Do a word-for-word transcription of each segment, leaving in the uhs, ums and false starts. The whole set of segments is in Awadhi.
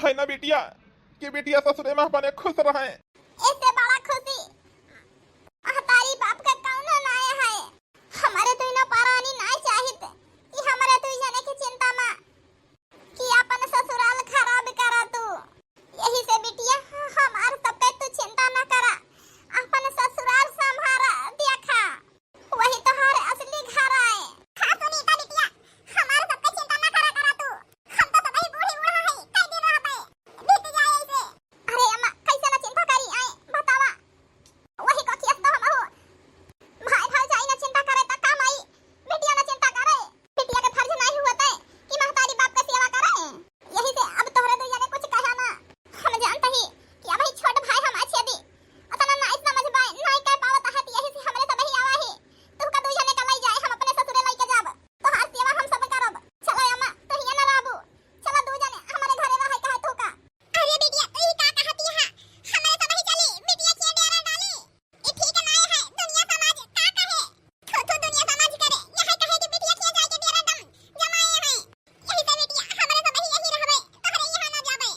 है ना बिटिया, कि बिटिया ससुरे में अपने खुश रहे। इससे बड़ा खुशी महतारी बाप का कौनो नाय है। हमरे दुइनो परानी नाय चाहित कि हमरे दुइ जने की चिंता में कि अपन ससुराल खराब करा तू। यही से बिटिया, हमार सबके तू चिंता ना करा, अपन ससुराल संभारा, देखा, वही तोहार असली घर आए। हाँ सुनीता बिटिया, हमार सबके चिंता ना करा करा तू, हम तो सबही बूढ़ी बूढ़ा है, कई दिन रहबे, बीत जाए ऐसे। अरे अम्मा, कैसे ना चिंता करी आए, बतावा, वही को खियस तो हम हो। भाई भाई जाई ना चिंता करे त का माई, बिटिया ना चिंता करे। बिटिया के फर्ज नाहीं हुआ तय कि महतारी बाप के सेवा करे। यही से अब तोहरे दुइ जने कुछ कहा ना। हम जानत ही कि अबही छोट भाई हम अच्छे दी, उतना नाहीं समझ पाए, नाहीं कह पावत है, त यही से हमरे सबही आवा ही। तू का दुइ जने का लई जाए, हम अपने ससुरे लई के जाब। तोहार सेवा हम सब करब। चलो अम्मा, तू हियां ना रहबू। चलो दुइ जने हमरे घरे रहे कहे तू का। अरे बिटिया, तू ही का कहती है? हमरे सबही चली, बिटिया के डेरा डाली। ई ठीक नाय है, दुनिया समाज का कहे? थू थू दुनिया समाज करे, यह कहे कि बिटिया किया जाए के डेरा दम जमाए हैं। यही से बिटिया, हमरे सब ही यही रहबे, तोहरे यहाँ ना जाबे।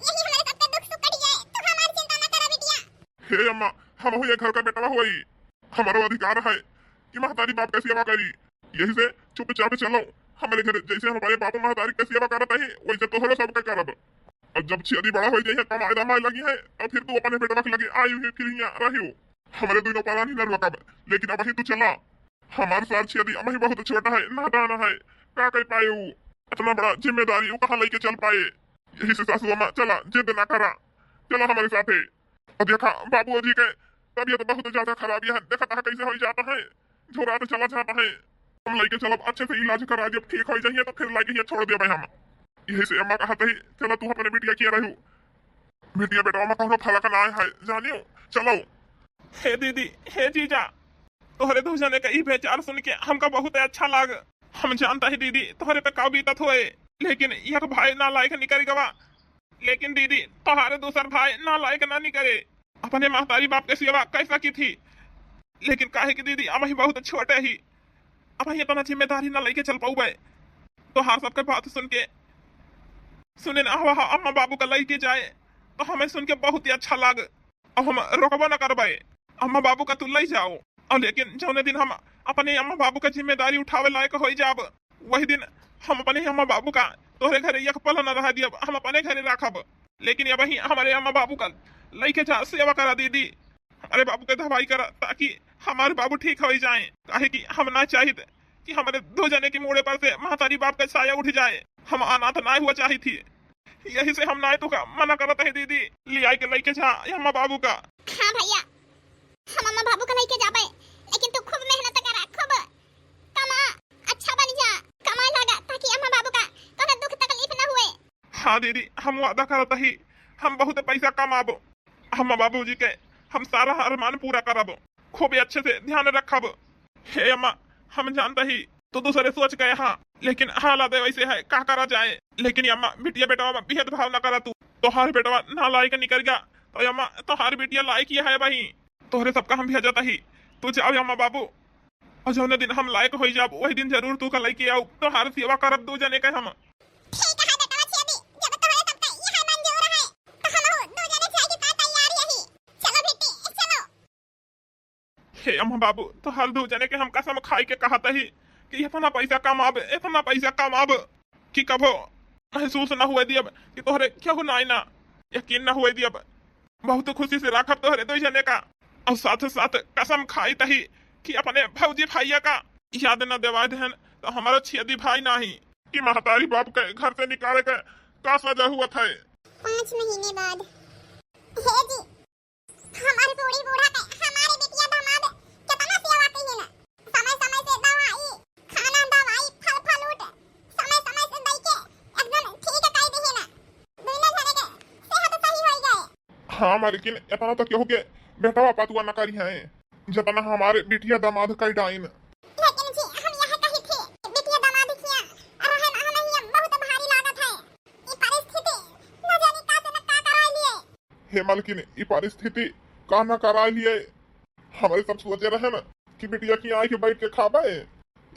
यही हमरे सबके दुख सुख कट जाए, तू हमार चिंता ना करा बिटिया। हे अम्मा, हम हुए घर का बेटवा हुई, हमारो अधिकार है कि महतारी बाप का सेवा करी। यही से चुपचाप चलो हमरे घर, जैसे हम अपने बाप महतारी का सेवा करत ही, वैसे तोहरो सबका करब। और जब छियदी बड़ा हो जाए, कमाए दमाए लगी है, और फिर तू अपने बेटवा के लगे आई हुई फिर यहाँ रही हो। हमरे दुइनो परानी न रोकब, लेकिन अबही तू चला। हमार सार छियदी अबही बहुत छोटा है, नादान है, का कर पाए ऊ? इतना बड़ा जिम्मेदारी ऊ कहाँ लेके चल पाए? यही से सासू अम्मा, चला, जिद ना करा, चला हमरे साथे। और देखा, बाबूजी के तबीयत बहुत ज्यादा खराब है, देखा तहा कैसे हो जाता है, झोरात चला जाता है। हम लेके चलब, अच्छे से इलाज करा, जब ठीक हो जाइए तो फिर लेके ये छोड़ देबे हम। यही से अम्मा कहत ही, चला तू अपने बिटिया किया रहू, बिटिया बेटवा में कौनो फर्क ना है, जानियो। चलो। हे दीदी, हे जीजा, तोहरे दू जने के ई विचार सुन के हमका बहुत अच्छा लाग। हम जानता ही दीदी, तोहरे पे का बीतत होए, लेकिन एक भाई नालायक निकल गवा। लेकिन दीदी, तोहारे दूसर भाई नालायक ना निकले। अपने महतारी बाप के सेवा कैसा की थी, लेकिन काहे कि दीदी, अबही बहुत छोटे ही, अबही इतना जिम्मेदारी ना लेके चल पाऊबे। तोहार सबके बात सुन के, सुने ना हवा अम्मा बाबू का लेके जाए, तो हमें सुन के बहुत ही अच्छा लाग। अब हम रोकबो ना करबे, अम्मा बाबू का तू ले जाओ। और लेकिन जौने दिन हम अपने अम्मा बाबू का जिम्मेदारी उठावे लायक हो जाब, वही दिन हम अपने अम्मा बाबू का तोहरे घरे एक पल न रह दियब, हम अपने घरे रखब। लेकिन अबही हमरे अम्मा बाबू का लइके जा, सेवा करा दीदी, हमरे बाबू के दवाई करा, ताकि हमारे बाबू ठीक हो जाए। काहे कि हम ना चाहित कि हमरे दो जने के मूड़े पर से महतारी बाप का साया उठ जाए। हम अनाथ ना हुआ चाहित ही, यही से हम ना तो का मना करत है दीदी, ले आए के लइके जा अम्मा बाबू का। हाँ भैया, हम अम्मा बाबू का लइके जाबे, लेकिन तू खूब मेहनत करा, खूब कमा, अच्छा बन जा, कमाए लागा, ताकि अम्मा बाबू का कोनो दुख तकलीफ ना हुए। हाँ दीदी, हम वादा करत ही, हम बहुत पैसा कमाबो, अम्मा बाबूजी के हम सारा अरमान पूरा करब, खूब अच्छे से ध्यान रखब। हे अम्मा, हम जानत ही तू दूसरे सोच गए हाँ, लेकिन हालात वैसे है, का करा जाए। लेकिन अम्मा, बिटिया बेटवा में भेदभाव न करा तू। तोहार बेटवा नालायक निकल गया, तो अम्मा, तोहार बिटिया लायक ही है बही। तोहरे सबका हम भेजत ही, तू जाओ अम्मा बाबू, और जौने दिन हम लायक हो जाब, वही दिन जरूर तू का लइके आऊ, तोहार सेवा करब दो जने के हम। ठीक है बेटवा छेदी, जब तोहरे सबका यह मंजूर है, तो हम दो जने जाए के का तैयार यही। चलो बेटी, चलो। हे अम्मा बाबू, तोहार दो जने के हम कसम खाई के कहत ही कि इतना पैसा कमाब, इतना पैसा कमाब कि कभो महसूस ना हुए दियब कि तोहरे केहू ना आईना, यकीन ना हुए दियब। बहुत खुशी से राखब तोहरे दो जने का। और साथ साथ कसम खाई तही कि अपने भौजी भैया का याद न देवा देहन तो हमारा छेदी भाई नाही। कि महतारी बाप के घर से निकाले के का सजा हुआ था। पाँच महीने बाद। हे जी, हमारे बूढ़ी बूढ़ा के हमारे बिटिया दामाद कितना सेवा कइहेन। समय समय से दवाई, खाना दवाई, फल फ्रूट समय समय से दई के एकदम ठीक कई देहेन। दुइनो जने के सेहत सही होई गए। हाँ मालकिन, इतना तो केहू के बेटवा पतुआ न करी है, जितना हमारे बिटिया दामाद कई डाइन। लेकिन जी, हम यह कही थी, बिटिया दामाद किया रहन हम हिया बहुत भारी लागत है। ई परिस्थिति न जाने का से न का करा लिए। हे मालकिन, ई परिस्थिति का न करा लिए। हमरे सब सोचे रहे न कि बिटिया की आए के बैठ के खाबे।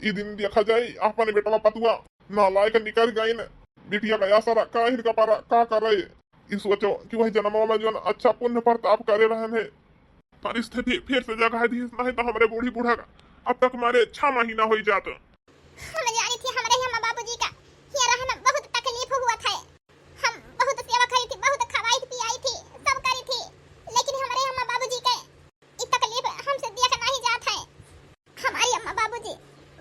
ई दिन देखा जाए, अपन बेटवा पतुआ नालायक निकल गइन। बिटिया का आसरा का इनका पारा का करे। ई सोचो कि वही जन्मवा में जौन अच्छा पुण्य प्रताप करे रहन है, परिस्थिति फिर से जगाए दिहिस, नहीं तो हमरे बूढ़ी बूढ़ा का अब तक मारे छह महीना होई जात। हम जानी थी हमरे ही अम्मा बाबूजी का ये रहे में बहुत तकलीफ हुआ था। हम बहुत सेवा करी थी, बहुत खवाई थी, पियाई थी, सब करी थी, लेकिन हमरे अम्मा बाबूजी के ई तकलीफ हमसे देख नहीं जात है। हमारी अम्मा बाबूजी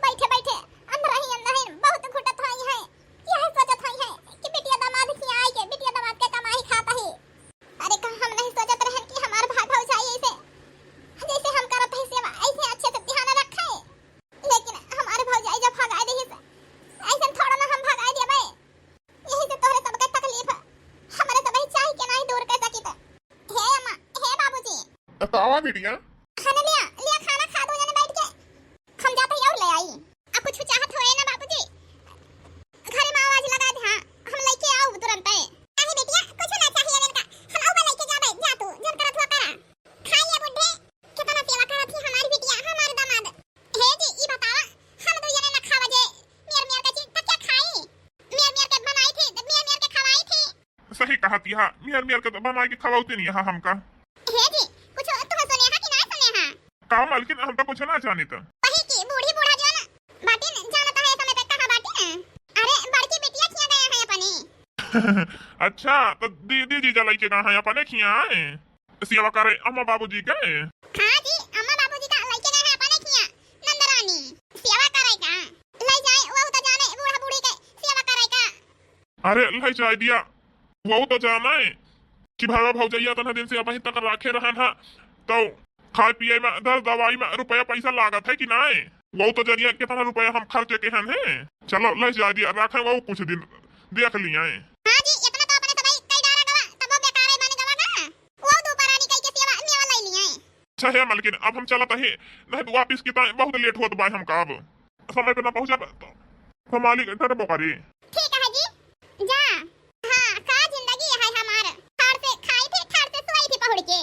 बैठे बैठे अंदर ही अंदर ही बहुत घुटत होई है, यह सोचत होई है कि बिटिया दामाद खियाई के, बिटिया दामाद के कमाई खात ही। अरे का हम नहीं सोचत रहन कि हमार भाई भौजाई ऐसे जैसे हम करत है सेवा ऐसे अच्छे से ध्यान रखे, लेकिन हमार भौजाई जब भगाए देहिस, ऐसे थोड़ा ना हम भगाए देबे। यही से तोहरे सबके तकलीफ हमरे सबही चाह के नहीं दूर कर सकित। हे अम्मा, हे बाबूजी। त कावा बिटिया? खाना लिया, लिया खाना खा दो जने बैठ के। हम जाते ही और ले आई। अब कुछ चाहत होए ना बाबूजी, घरे में आवाज लगा दे, हाँ, हम लेके आऊ तुरंत। अरे बिटिया, कुछ ना चाहिए इनका, हम आऊ लेके जाबे, जा तू, जन करत हुआ करा। खा लिया बुढ़े, कितना सेवा करत ही हमारी बिटिया, हमार दामाद। हे जी, ई बतावा, हम दू जने ना खावा जे, मियर मियर के चीज, त क्या खाई? मियर मियर के बनाई थी, त मियर मियर के खवाई थी। सही कहा थी, हाँ, मियर मियर के तो बनाई के खवाउते नहीं है हमका। हे जी, कुछ तुम सुने हा कि ना सुने हा? का मालकिन, हम तो कुछ ना जानी तो। वही की बूढ़ी बूढ़ा जो ना, बाटिन जानता है समय पे कहाँ बाटिन? अरे, बड़की बिटिया खिया गया है अपनी। अच्छा, तो दीदी जीजा लइके गए हैं अपने खिया है? सेवा करे अम्मा बाबूजी के? हाँ जी, अम्मा बाबूजी का लइके गए हैं अपने खिया, नंदरानी। सेवा करे का? ले जाए, वो तो जाने बूढ़ा बूढ़ी के सेवा करे का। अरे ले जाए दिया, वो तो जाना है कि भावा भौजैया इतना दिन से अबहीं तक राखे रहन है, तो खाए पिए में, दर दवाई में रुपया पैसा लागत है कि नाय? वो तो जनिया कितना रुपया हम खर्च के हन है। चलो ले जाए दिया, राखे वो कुछ दिन देख लिया है। हाँ जी, इतना तो अपने सबही कई डारा गवा, तब वो बेकार है माने गवा ना। वो दो परानी कई के सेवा मेवा ले लिया है। अच्छा है मालकिन, अब हम चलत है, नहीं तो वापिस के ताई बहुत लेट होत बा हमका। अब समय पे ना पहुँचा तो मालिक डरबो करी। ठीक है जी, जा। हाँ, का जिंदगी है हमार। ठाड़ से खाई थी, ठाड़ से सोई थी पहुड़ के।